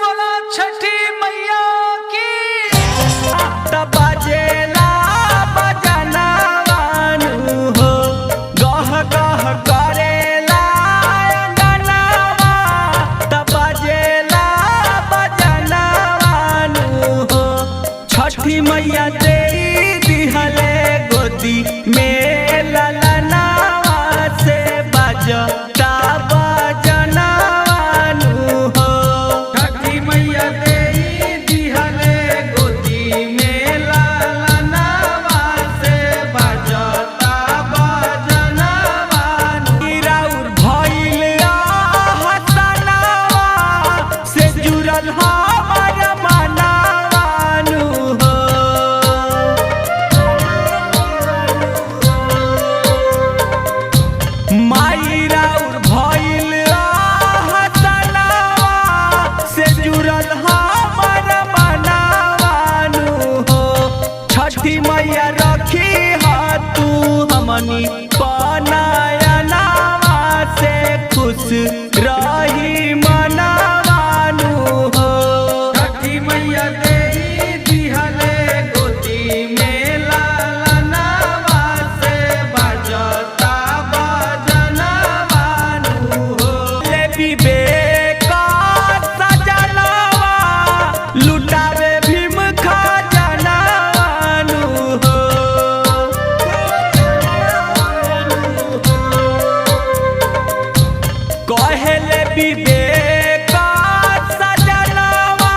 बोला छठी मैया की। बजेला बजनवानु हो, गह गह करेला अंगनवा। त बजेला बजनवानु हो, छठी मैया दे दिहले गोदी में ललनावा से बजता बजनवानु हो। छठी मैया दे दिहले गोदी में ललनावा से बजता बजनवानु। राउर भइल हसनावा से जुड़ल हमर मनावानु हो। माई राउर भइल हसनावा से जुड़ल हमर मनावानु हो। छठी मैया रखी ह तू हमनी पनायनावा से खुश रही मनावानु हो। छठी मैया दे दिहले गोदी में ललनावा से बजता बजनवानु हो। ले विवेक सजनावा लुटावे भीम खजनावानु हो। कहेले विवेक सजनावा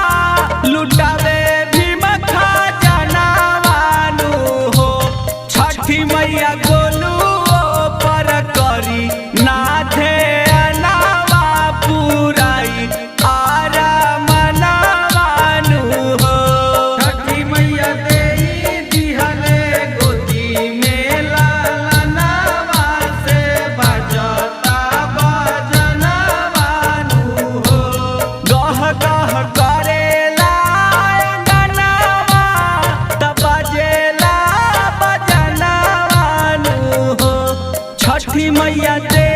लुटावे भीम खजनावानु हो। छठी मैया गोलू पर करी नाथे अनावा पुराई आरा मनावानु हो। छठी मैया दे दिहले गोदी में ललनावा से बजता बजनवानु हो। गह गह करेला अंगनवा त बजेला बजनवानु हो। छठी मैया दे